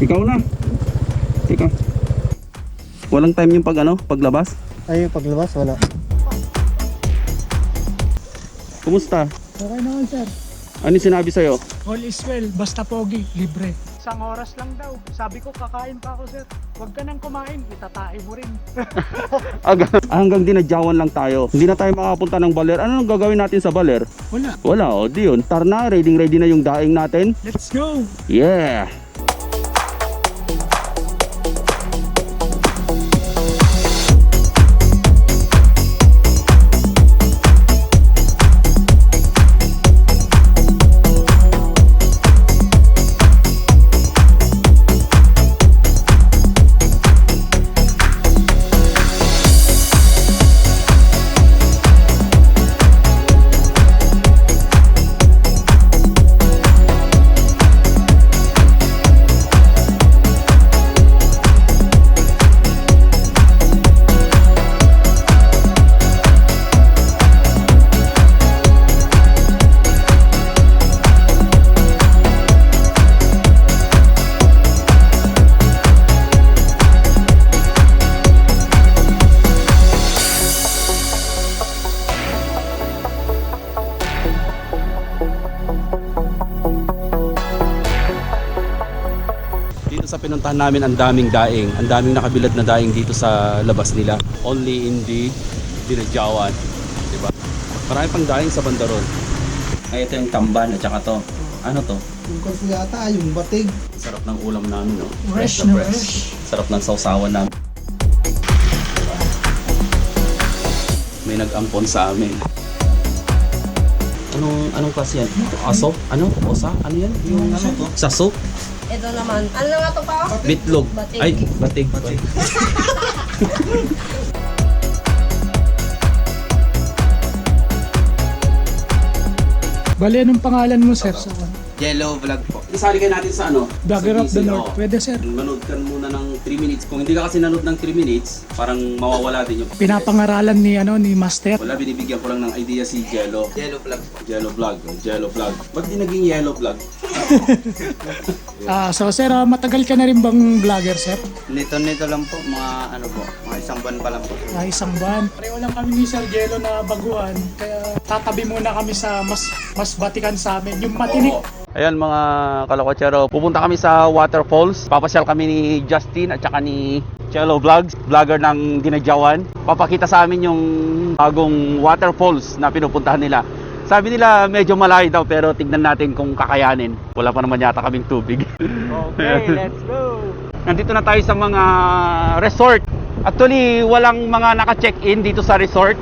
Ikaw na. Teka. Walang time yung paglabas? Ay, paglabas, wala. Kumusta? Okay naman sir. Ano yung sinabi sa'yo? All is well, basta pogi, libre. Isang oras lang daw. Sabi ko kakain pa ako sir. Huwag ka nang kumain, itatay mo rin. Hanggang dinadyawan lang tayo. Hindi na tayo makapunta ng Baler. Ano nang gagawin natin sa Baler? Wala. Wala, o di yun. Tara na, ready na yung daing natin. Let's go! Yeah! Dito sa pinuntahan namin ang daming daing. Ang daming nakabilad na daing dito sa labas nila. Only in the Dinadyawan. Diba? Marami pang daing sa Bandaron. Ay, ito yung tamban at saka to. Ano to? Yung kalpo yata, yung batig. Sarap ng ulam namin, no? Fresh na fresh. Sarap ng sausawan namin. May nag-ampon sa amin. Anong klase yan? Aso? Ano? Osa? Ano yan? Yung ano to? Saso? Ito naman. Ano na nga to pa? Bitlog. Batig. Ay, batig. Bali, anong pangalan mo sir? Sa Yellow vlog po. Isali kayo natin sa ano? Dagger Sa of the GC, North. oo. Pwede sir. Manood ka muna ng 3 minutes. Kung hindi ka kasi nanood ng 3 minutes, parang mawawala din yung... Pinapangaralan ni Master. Wala, binibigyan ko lang ng idea si Jello. Yellow vlog po. Jello Vlog. Jello Vlog. Ba't di naging Yellow Vlog? So sir, matagal ka na rin bang vlogger sir? Nito lang po, mga isang buwan pa lang po. Isang buwan. Pareho lang kami ni Sir Jello na baguhan. Kaya tatabi muna kami sa mas batikan sa amin. Yung matinik. Ayan mga kalokotsero, pupunta kami sa waterfalls. Papasyal kami ni Justin at saka ni Jello Vlogs, vlogger ng Dinadyawan. Papakita sa amin yung bagong waterfalls na pinupuntahan nila. Sabi nila medyo malayo daw pero tignan natin kung kakayanin. Wala pa naman yata kaming tubig. Okay, let's go! Nandito na tayo sa mga resort. Actually, walang mga naka-check-in dito sa resort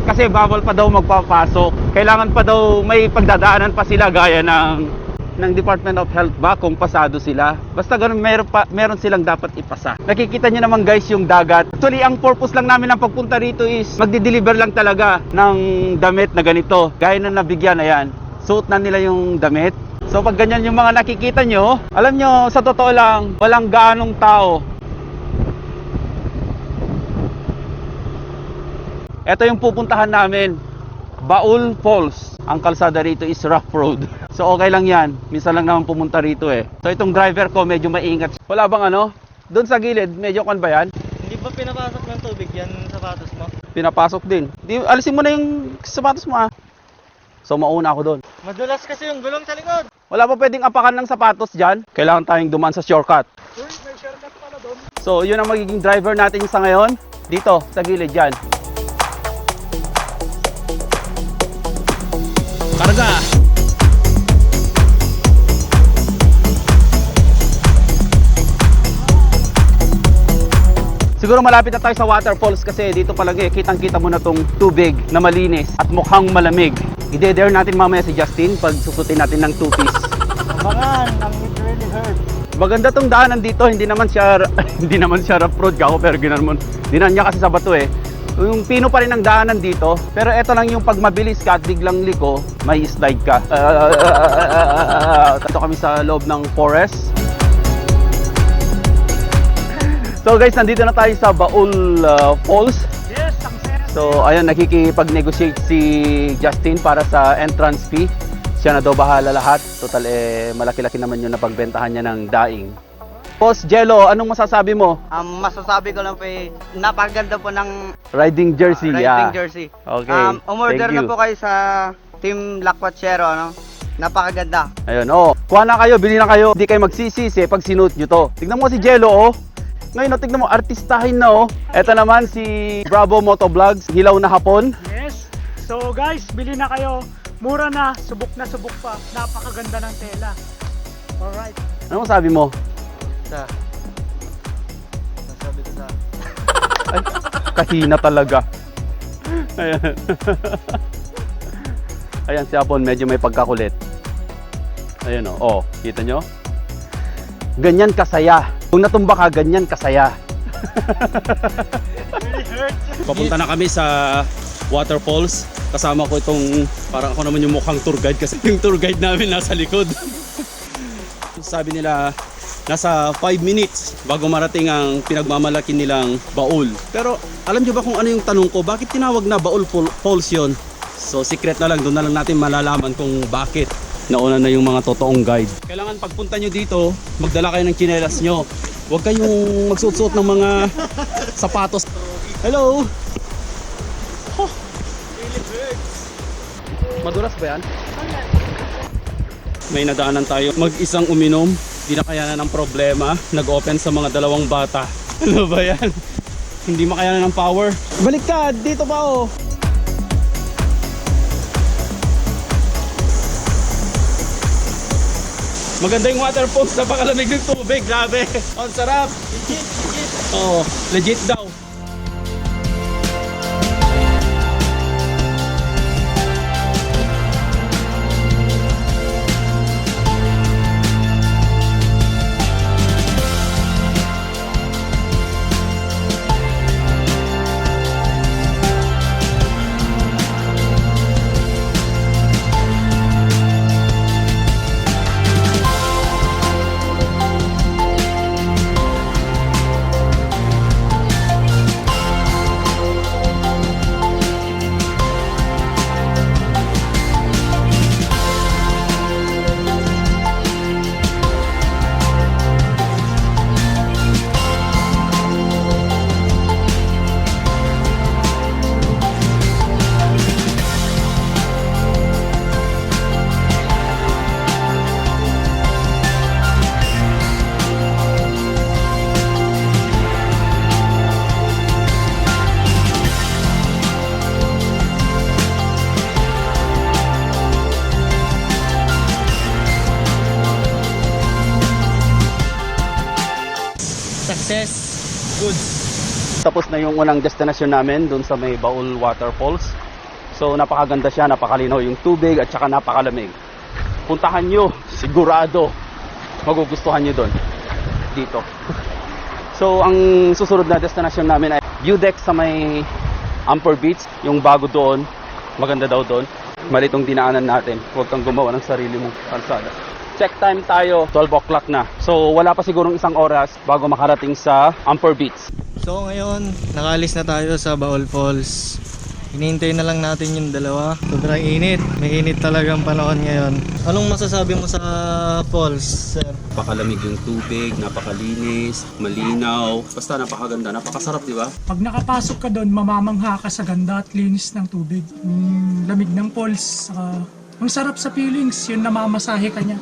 kasi bawal pa daw magpapasok. Kailangan pa daw may pagdadaanan pa sila gaya ng Department of Health ba kung pasado sila. Basta ganun, meron silang dapat ipasa. Nakikita nyo naman guys yung dagat. Actually, ang purpose lang namin ng pagpunta rito is magdi-deliver lang talaga ng damit na ganito. Gaya na nabigyan, ayan. Suot na nila yung damit. So pag ganyan yung mga nakikita nyo, alam nyo, sa totoo lang, walang gaanong tao. Ito yung pupuntahan namin, Baul Falls. Ang kalsada rito is rough road. So okay lang yan, minsan lang naman pumunta rito eh. So itong driver ko medyo maingat. Wala bang ano? Doon sa gilid, medyo kan ba yan? Hindi ba pinapasok ng tubig yan sapatos mo? Pinapasok din. Alisin mo na yung sapatos mo ah. So mauna ako doon. Madulas kasi yung gulong sa likod. Wala pa pwedeng apakan ng sapatos dyan. Kailangan tayong dumaan sa shortcut. Uy, may shortcut pala doon. So yun ang magiging driver natin sa ngayon. Dito, sa gilid dyan. Karga! Siguro malapit na tayo sa waterfalls kasi dito palagi kitang-kita mo na tong tubig na malinis at mukhang malamig. I-dare natin mamaya si Justin pag susutin natin ng two-piece. Abangan, ang it really hurt. Maganda tong daanan dito, hindi naman siya rough road kako pero dinan niya kasi sa bato eh. Yung pino pa rin ang daanan dito, pero eto lang yung pag mabilis ka at biglang liko, may slide ka. Ito kami sa loob ng forest. So guys, nandito na tayo sa Baul Falls. Yes, ang saya. So ayun, nakikipag-negotiate si Justin para sa entrance fee. Siya na daw bahala lahat. Total malaki-laki naman yung napagbentahan niya ng daing. Boss Jello, anong masasabi mo? Masasabi ko lang po napakaganda po ng Riding jersey, riding jersey. Okay, Umorder thank na you. po kayo sa Team Lakwachero, ano? Napakaganda. Ayun, kuha na kayo, bili na kayo. Hindi kayo magsisisi pag sinuot nyo to. Tignan mo si Jello, Ngayon, tignan mo, artistahin na, Ito naman si Bravo Motovlogs, hilaw na hapon. Yes. So guys, bili na kayo. Mura na subok pa. Napakaganda ng tela. Alright. Ano sabi mo? Sasabi ko sa... Ay, kahina talaga. Ayan. Ayan si Hapon, medyo may pagkakulit. Ayan kita nyo? Ganyan kasaya. Kung natumba ka, ganyan kasaya. Papunta na kami sa waterfalls. Kasama ko itong, parang ako naman yung mukhang tour guide kasi yung tour guide namin nasa likod. Sabi nila, nasa 5 minutes bago marating ang pinagmamalaki nilang Baul. Pero alam nyo ba kung ano yung tanong ko? Bakit tinawag na Baul Falls yun? So secret na lang, doon na lang natin malalaman kung bakit. Nauna na yung mga totoong guide. Kailangan pagpunta nyo dito, magdala kayo ng tsinelas nyo. Huwag kayong magsuot-suot ng mga sapatos. Hello! Maduras ba yan? May nadaanan tayo. Mag-isang uminom. Di na kayanan ng problema. Nag-open sa mga dalawang bata. Ano ba yan? Hindi makayanan ng power. Baliktad! Dito pa Maganda yung waterfalls. Napakalamig ng tubig. Grabe. Ang sarap. Legit. Legit daw. Success. Good. Tapos na yung unang destination namin dun sa may Baul Waterfalls. So napakaganda siya, napakalinaw yung tubig at saka napakalamig. Puntahan nyo, sigurado magugustuhan nyo dun. Dito. So ang susunod na destination namin ay view deck sa may Amper Beach. Yung bago doon, maganda daw doon. Malitong dinaanan natin. Huwag kang gumawa ng sarili mong kalsada. Check time tayo, 12 o'clock na. So wala pa sigurong isang oras bago makarating sa Amper Beach. So ngayon, nakaalis na tayo sa Baul Falls. Hinihintay na lang natin yung dalawa. Sobrang init. May init talagang panahon ngayon. Anong masasabi mo sa falls, sir? Napakalamig yung tubig, napakalinis, malinaw. Basta napakaganda, napakasarap, di ba? Pag nakapasok ka doon, mamamangha ka sa ganda at linis ng tubig. Lamig ng falls. Ang sarap sa feelings, yun namamasahe ka niya.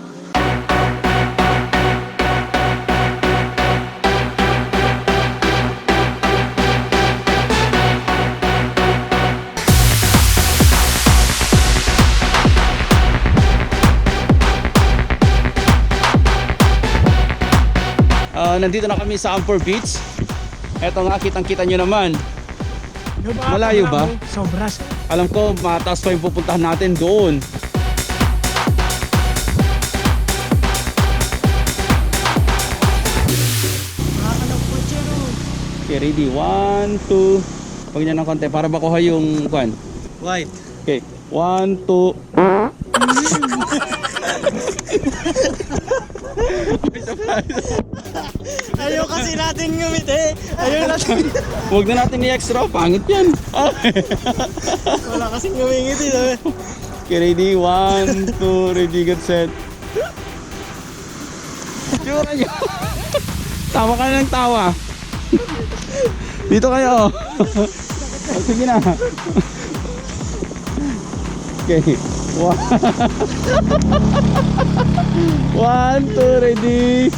Nandito na kami sa Amper Beach. Eto nga, kitang-kita nyo naman. Malayo ba? Sobra. Alam ko, mataas pa yung pupuntahan natin doon. Okay, ready? 1, 2. Pag niya ng konti, para makuha yung kwan. White. Okay, 1, 2. Ayaw kasi natin ngumiti. Ayaw natin. Huwag na natin i-extra, pangit yan. Wala kasing ngumingiti. Okay, ready? 1, 2, ready, get set. Tsura nyo. Tawa ka ng tawa. Dito kayo. Oh, sige na. Okay. One, two, ready.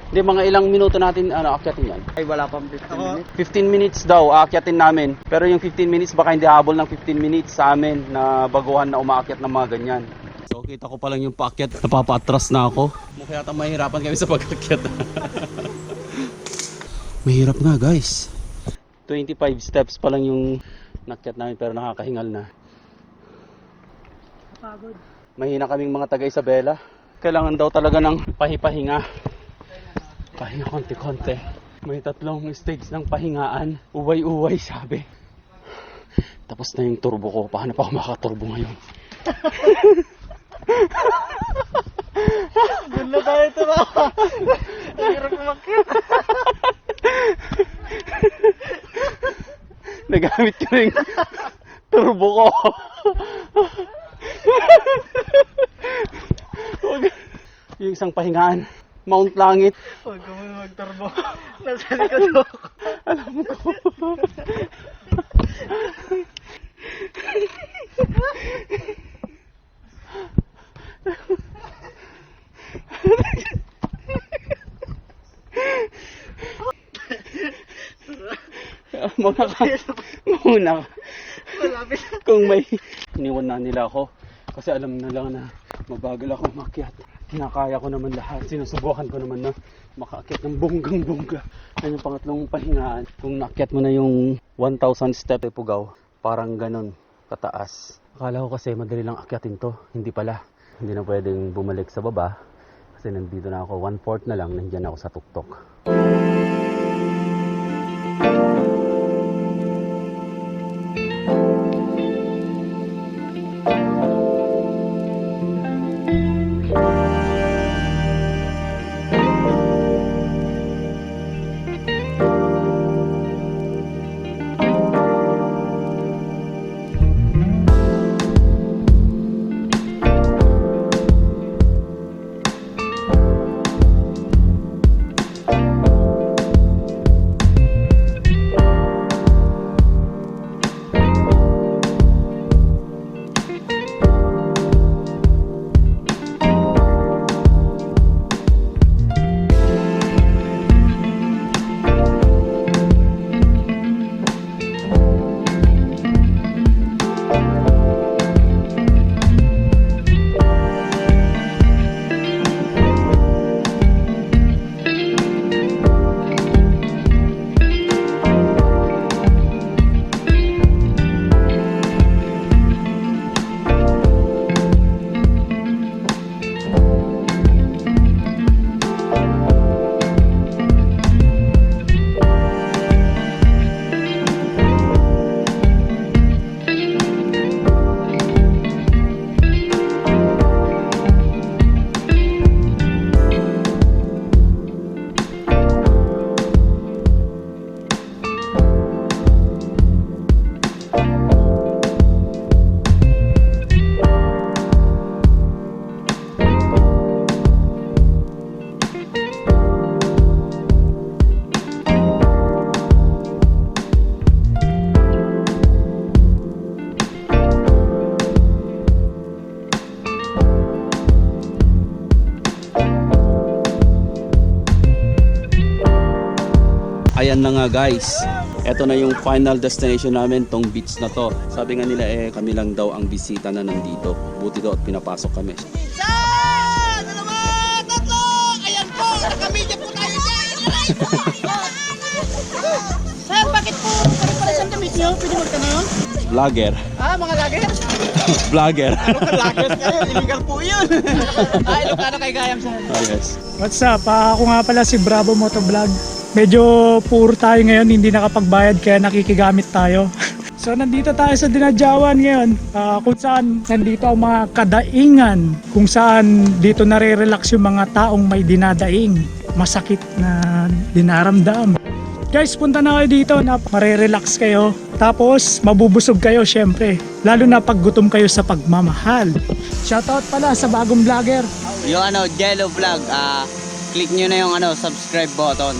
Hindi, mga ilang minuto natin akyatin yan. Ay, wala pang 15 minutes. 15 minutes daw aakyatin namin. Pero yung 15 minutes baka hindi habol ng 15 minutes sa amin na baguhan na umaakyat ng mga ganyan. So kita ko pa lang yung paakyat, napapa-atras na ako. Mukha yata mahirapan kami sa pag-akyat. Mahirap nga guys. 25 steps pa lang yung nakyat namin pero nakakahingal na. Pagod. Mahina kaming mga taga Isabela. Kailangan daw talaga ng pahipahinga. Pahinga konti-konti. May 3 stage ng pahingaan. Uway-uway sabi. Tapos na yung turbo ko. Paano pa ako makaturbo ngayon? Doon na tayo ito na. Hirap umakyat. Nagamit ko na yung turbo ko. Yung isang pahingaan. Mount Langit. Huwag ka muna magturbo. Nasa likod ako. Alam ko. Muna ka. Malapit. Kung may iniwan na nila ako kasi alam na lang na mabagal ako umakyat. Kinakaya ko naman lahat. Sinusubukan ko naman na makaakyat ng bonggang-bongga. Yan yung pangatlong pahingaan. Kung naakyat mo na yung 1,000 step Pugaw, parang ganun kataas. Akala ko kasi madali lang akyatin to. Hindi pala. Hindi na pwedeng bumalik sa baba. Kasi nandito na ako. 1/4 na lang. Nandiyan ako sa tuktok. Ayan na nga guys. Ito na yung final destination namin, tong beach na to. Sabi nga nila kami lang daw ang bisita na nandito. Buti daw at pinapasok kami. Isa! Dalawa! Tatlo! Ayan po! Nakamedya po tayo dyan! Sir, bakit po pare-pare sa damit nyo? Pwede magtanong? Vlogger. Mga lager? Vlogger. Lager kayo, illegal po yun! Ilocano kay Gayam sir. Oh, yes. What's up? Ako nga pala si Bravo Motovlog. Medyo poor tayo ngayon, hindi nakapagbayad kaya nakikigamit tayo. So nandito tayo sa Dinadyawan ngayon, kung saan nandito ang mga kadaingan, kung saan dito nare-relax yung mga taong may dinadaing, masakit na dinaramdam. Guys, punta na kayo dito na marerelax kayo. Tapos, mabubusog kayo syempre. Lalo na pag gutom kayo sa pagmamahal. Shoutout pala sa bagong vlogger. Yung Jello Vlog, click nyo na yung subscribe button.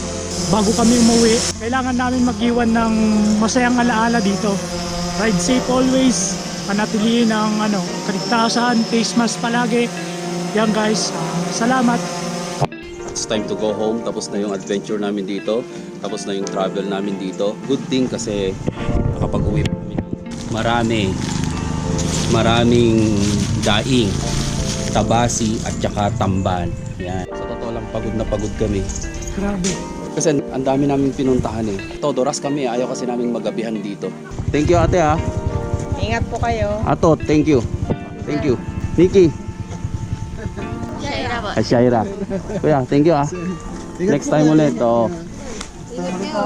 Bago kami umuwi, kailangan namin mag-iwan ng masayang alaala dito. Ride safe always. Panatilihin ang kaligtasan, face mask palagi. Yan guys, salamat. It's time to go home. Tapos na yung adventure namin dito. Tapos na yung travel namin dito. Good thing kasi nakapag-uwi kami ng maraming daing, tabasi at saka tamban. Yan. Sa totoo lang, pagod na pagod kami. Grabe. Kasi ang dami naming pinuntahan eh. Todoras kami, ayaw kasi naming magabihan dito. Thank you ate ha. Ingat po kayo. Ato, thank you. Thank you. Nikki. Shaira po. Shaira. Kuya, thank you ah. Next time ulit. Oh. Ingat kayo.